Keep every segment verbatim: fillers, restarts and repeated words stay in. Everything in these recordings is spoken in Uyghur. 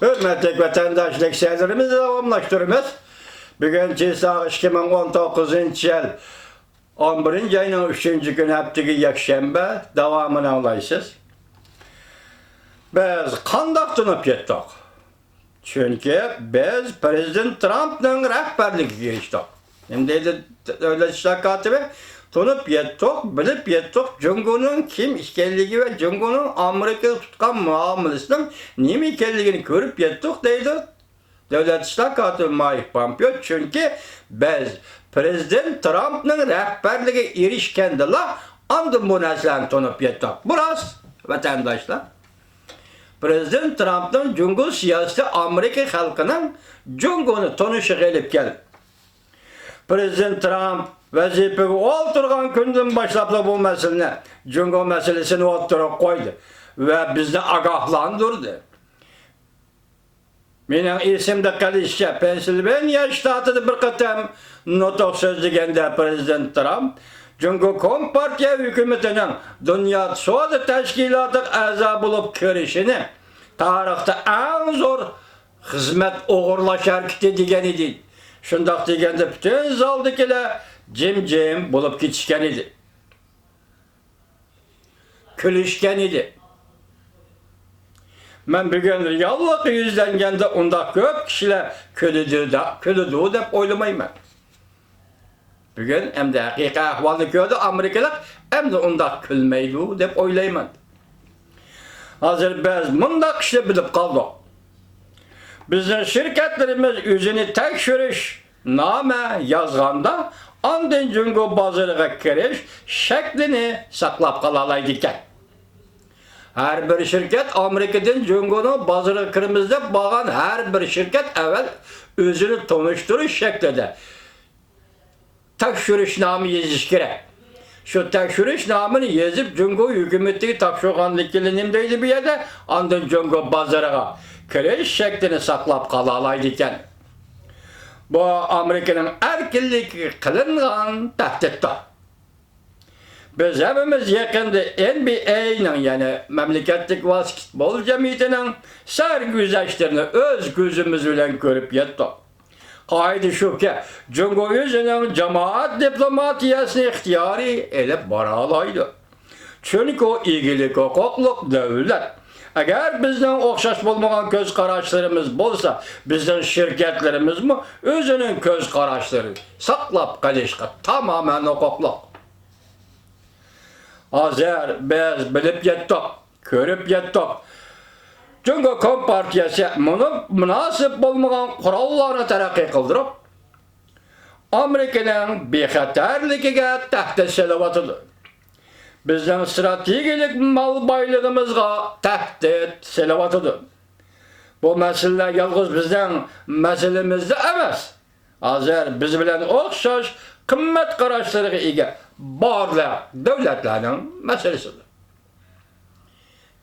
ھۆرمەتلىك ۋەتەنداش، لېكسىيەلىرىمىزنى داۋاملاشتۇرىمىز. بۈگۈن چىساغ ئىككى مىڭ ئون توققۇزىنچى يىل ئون بىرىنچى ئاينىڭ ئۈچىنچى كۈنى، ھەپتىگە يەكشەنبە، داۋامىنى ئاڭلايسىز. بىز قانداق تونۇپ يەتتۇق؟ چۈنكى بىز پىرېزىدېنت ترامپنىڭ رەھبەرلىكىگە ئېرىشتۇق. نېمە دەيدۇ دۆلەت ئىشلار كاتىپى؟ تونۇپ يەتتۇق، بىلىپ يەتتۇق، جۇڭگونىڭ كىم ئىكەنلىكى ۋە جۇڭگونىڭ ئامېرىكىغا تۇتقان مۇئامىلىسىنىڭ نېمە ئىكەنلىكىنى كۆرۈپ يەتتۇق دەيدۇ دۆلەت ئىشلار كاتىپى مايك پومپېئو. چۈنكى بىز پىرېزىدېنت ترامپنىڭ رەھبەرلىكىگە ئېرىشكەندىلا ئاندىن بۇ نەرسىلەرنى تونۇپ يەتتۇق. بۇ راست، ۋەتەنداشلار. پىرېزىدېنت ترامپنىڭ جۇڭگو سىياسىتى ئامېرىكا خەلقىنىڭ جۇڭگونى تونۇشىغا ئېلىپ كەلدى. پىرېزىدېنت ترامپ ۋەزىپىگە ئولتۇرغان كۈندىن باشلاپلا بۇ مەسىلىنى، جۇڭگو مەسىلىسىنى ئوتتۇرىغا قويدى ۋە بىزنى ئاگاھلاندۇردى. مېنىڭ ئېسىمدە قېلىشىچە، پېنسىلۋانىيە شتاتىدا بىر قېتىم نۇتۇق سۆزلىگەندە، پىرېزىدېنت ترامپ جۇڭگو كومپارتىيە ھۆكۈمىتىنىڭ دۇنيا سودا تەشكىلاتىغا ئەزا بولۇپ كىرىشىنى تارىختا ئەڭ زور خىزمەت ئوغرىلاش ھەرىكىتى دېگەن ئىدى. شۇنداق دېگەندە پۈتۈن زالدىكىلەر جىمجىم بولۇپ كېتىشكەن ئىدى. كۈلۈشكەن ئىدى. مەن بۈگۈن رېئاللىققا يۈزلەنگەندە ئۇنداق كۆپ كىشىلەر كۈلىدۇ دە-، كۈلىدۇ دەپ ئويلىمايمەن. بۈگۈن ئەمدى ھەقىقىي ئەھۋالنى كۆردى ئامېرىكىلىق، ئەمدى ئۇنداق كۈلمەيدۇ دەپ ئويلايمەن. ھازىر بىز مۇنداق ئىشنى بىلىپ قالدۇق. بىزنىڭ شىركەتلىرىمىز ئۆزىنى تەكشۈرۈش نامە يازغاندا، ئاندىن جۇڭگو بازىرىغا كىرىش شەكلىنى ساقلاپ قالالايدىكەن. ھەر بىر شىركەت ئامېرىكىدىن جۇڭگونىڭ بازىرىغا كىرىمىز دەپ بارغان ھەر بىر شىركەت ئەۋۋەل ئۆزىنى تونۇشتۇرۇش شەكلىدە تەكشۈرۈشنامە يېزىش كېرەك. شۇ تەكشۈرۈشنامىنى يېزىپ، جۇڭگو ھۆكۈمىتىگە تاپشۇرغاندىن كېيىن نېمە دەيدۇ بۇ يەردە؟ ئاندىن جۇڭگو بازىرىغا كىرىش شەكلىنى ساقلاپ قالالايدىكەن. بۇ ئامېرىكىنىڭ ئەركىنلىكىگە قىلىنغان تەھدىتتۇر. بىز ھەممىمىز يېقىندا ئېن بى ئەينىڭ، يەنى مەملىكەتلىك ۋاسكېتبول جەمئىيىتىنىڭ سەرگۈزەشتلىرىنى ئۆز كۆزىمىز بىلەن كۆرۈپ يەتتۇق. قائىدە شۇكى، جۇڭگو ئۆزىنىڭ جامائەت دىپلوماتىيەسىنى ئىختىيارىي ئېلىپ بارالايدۇ. چۈنكى ئۇ ئىگىلىك ھوقۇقلۇق دۆلەت. ئەگەر بىزنىڭ ئوخشاش بولمىغان كۆز قاراشلىرىمىز بولسا، بىزنىڭ شىركەتلىرىمىزمۇ ئۆزىنىڭ كۆز قاراشلىرىنى ساقلاپ قېلىشقا تامامەن ھوقۇقلۇق. ھازىر بىز بىلىپ يەتتۇق، كۆرۈپ يەتتۇق. جۇڭگو كومپارتىيەسى مۇنۇ مۇناسىپ بولمىغان قوراللارنى تەرەققىي قىلدۇرۇپ، ئامېرىكىنىڭ بىخەتەرلىكىگە تەھدىت سېلىۋاتىدۇ. بىزنىڭ ئىستراتېگىيەلىك مال بايلىقىمىزغا تەھدىت سېلىۋاتىدۇ. بۇ مەسىلىلەر يالغۇز بىزنىڭ مەسىلىمىزدە ئەمەس. ھازىر بىز بىلەن ئوخشاش قىممەت قاراشلىرىغا ئىگە بارلىق دۆلەتلەرنىڭ مەسىلىسىدۇر.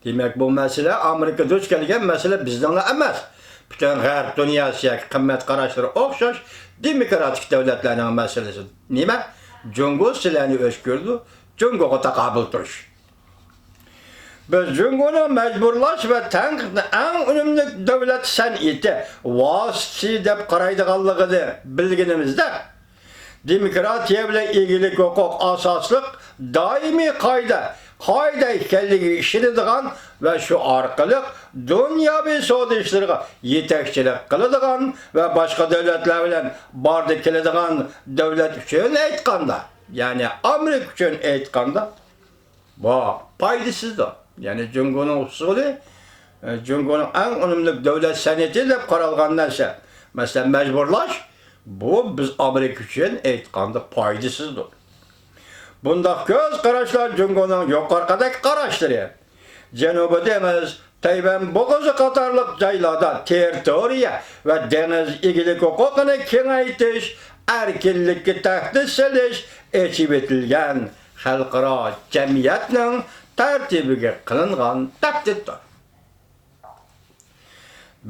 دېمەك، بۇ مەسىلە، ئامېرىكا دۇچ كەلگەن مەسىلە بىزنىڭلا ئەمەس. پۈتۈن غەرب دۇنياسى ياكى قىممەت قاراشلىرى ئوخشاش دېموكراتىك دۆلەتلەرنىڭ مەسىلىسى. نېمە؟ جۇڭگو سىلەرنى ئۆچ كۆرىدۇ، جۇڭگوغا تاقابىل تۇرۇش. بىز جۇڭگونىڭ مەجبۇرلاش ۋە تەنقىدنى ئەڭ ئۈنۈملۈك دۆلەت سەنئىتى ۋاسىتىسى دەپ قارايدىغانلىقىنى بىلگىنىمىزدە، دېموكراتىيە بىلەن ئىگىلىك ھوقۇق ئاساسلىق دائىمىي قائىدە، قائىدە ئىكەنلىكىگە ئىشىنىدىغان ۋە شۇ ئارقىلىق دۇنياۋى سودا ئىشلىرىغا يېتەكچىلىك قىلىدىغان ۋە باشقا دۆلەتلەر بىلەن بارىدۇ كېلىدىغان دۆلەت ئۈچۈن ئېيتقاندا، يەنى ئامېرىكا ئۈچۈن ئېيتقاندا، بۇ پايدىسىزدۇر. يەنى جۇڭگونىڭ ئۇسۇلى، ئە، جۇڭگونىڭ ئەڭ ئۈنۈملۈك دۆلەت سەنئىتى دەپ قارالغان نەرسە، مەسىلەن، مەجبۇرلاش، بۇ بىز ئامېرىكا ئۈچۈن ئېيتقاندا پايدىسىزدۇر. بۇنداق كۆز قاراشلار جۇڭگونىڭ يۇقىرىقىدەك قاراشلىرى، جەنۇبىي دېڭىز، تەيۋەن بوغۇزى قاتارلىق جايلاردا تېررىتورىيە ۋە دېڭىز ئىگىلىك ھوقۇقىنى كېڭەيتىش، ئەركىنلىككە تەھدىت سېلىش ئېچىۋېتىلگەن خەلقئارا جەمئىيەتنىڭ تەرتىپىگە قىلىنغان تەھدىتتۇر.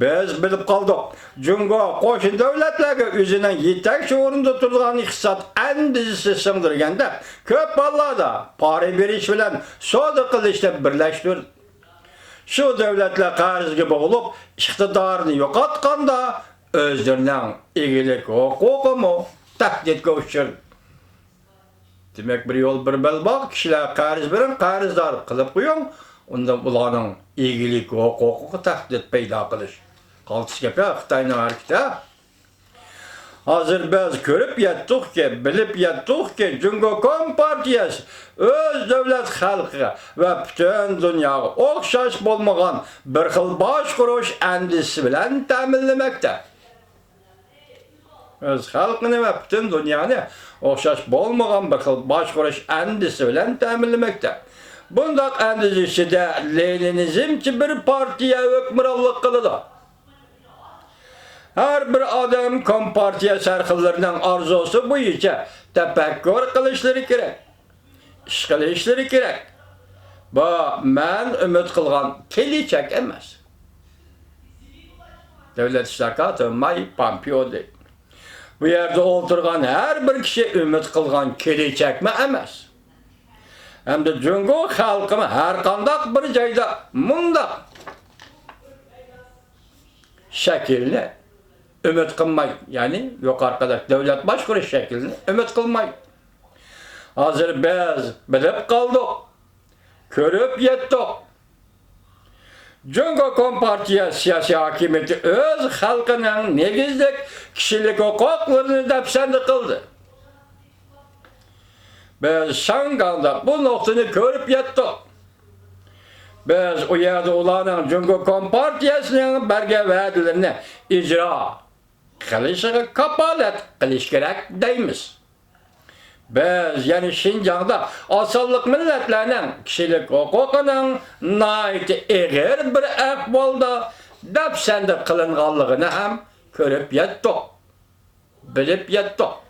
بىز بىلىپ قالدۇق، جۇڭگو قوشنا دۆلەتلەرگە ئۆزىنىڭ يېتەكچى ئورۇندا تۇرىدىغان ئىقتىساد ئەندىزىسى سىڭدۈرگەندە، كۆپ ھاللاردا پارا بېرىش بىلەن سودا قىلىشنى بىرلەشتۈردى. شۇ دۆلەتلەر قەرزگە بوغۇلۇپ، ئىقتىدارىنى يوقاتقاندا، ئۆزلىرىنىڭ ئىگىلىك ھوقۇقىمۇ تەھدىتكە ئۇچرىدى. دېمەك، بىر يول، بىر بەلباغ، كىشىلەر قەرز بېرىڭ، قەرزدار قىلىپ قويۇڭ، ئۇندىن ئۇلارنىڭ ئىگىلىك ھوقۇقىغا تەھدىت پەيدا قىلىش. قالتىس گەپ، ھە، خىتاينىڭ ھەرىكىتى، ھە؟ ھازىر بىز كۆرۈپ يەتتۇقكى، بىلىپ يەتتۇقكى، جۇڭگو كومپارتىيەسى ئۆز دۆلەت خەلقىگە ۋە پۈتۈن دۇنياغا ئوخشاش بولمىغان بىر خىل باشقۇرۇش ئەندىزىسى بىلەن تەمىنلىمەكتە. ئۆز خەلقىنى ۋە پۈتۈن دۇنيانى ئوخشاش بولمىغان بىر خىل باشقۇرۇش ئەندىزىسى بىلەن تەمىنلىمەكتە. بۇنداق ئەندىزە ئىچىدە لېنىنىزمچى بىر پارتىيە ھۆكۈمرانلىق قىلىدۇ. ھەر بىر ئادەم كومپارتىيە سەرخىللىرىنىڭ ئارزۇسى بويىچە تەپەككۇر قىلىشلىرى كېرەك، ئىش قىلىشلىرى كېرەك. بۇ مەن ئۈمىد قىلغان كېلىچەك ئەمەس. دۆلەت ئىشلار كاتىپى مايك پامپېئو دەيدۇ. بۇ يەردە ئولتۇرغان ھەر بىر كىشى ئۈمىد قىلغان كېلىچەكمۇ ئەمەس. ھەمدە جۇڭگو خەلقىمۇ ھەر قانداق بىر جايدا مۇنداق شەكىلنى ئۈمىد قىلمايدۇ. يەنى يۇقىرىقىدەك دۆلەت باشقۇرۇش شەكلىنى ئۈمىد قىلمايدۇ. ھازىر بىز بىلىپ قالدۇق، كۆرۈپ يەتتۇق. جۇڭگو كومپارتىيە سىياسىي ھاكىمىيىتى ئۆز خەلقىنىڭ نېگىزلىك كىشىلىك ھوقۇقلىرىنى دەپسەندە قىلدى. بىز شياڭگاڭدا بۇ نۇقتىنى كۆرۈپ يەتتۇق. بىز ئۇ يەردە ئۇلارنىڭ جۇڭگو كومپارتىيەسىنىڭ بەرگەن ۋەدىلىرىنى ئىجرا قىلىشىغا كاپالەت قىلىش كېرەك دەيمىز. بىز يەنە شىنجاڭدا ئاز سانلىق مىللەتلەرنىڭ كىشىلىك ھوقۇقىنىڭ ناھايىتى ئېغىر بىر ئەھۋالدا دەپسەندە قىلىنغانلىقىنى ھەم كۆرۈپ يەتتۇق، بىلىپ يەتتۇق.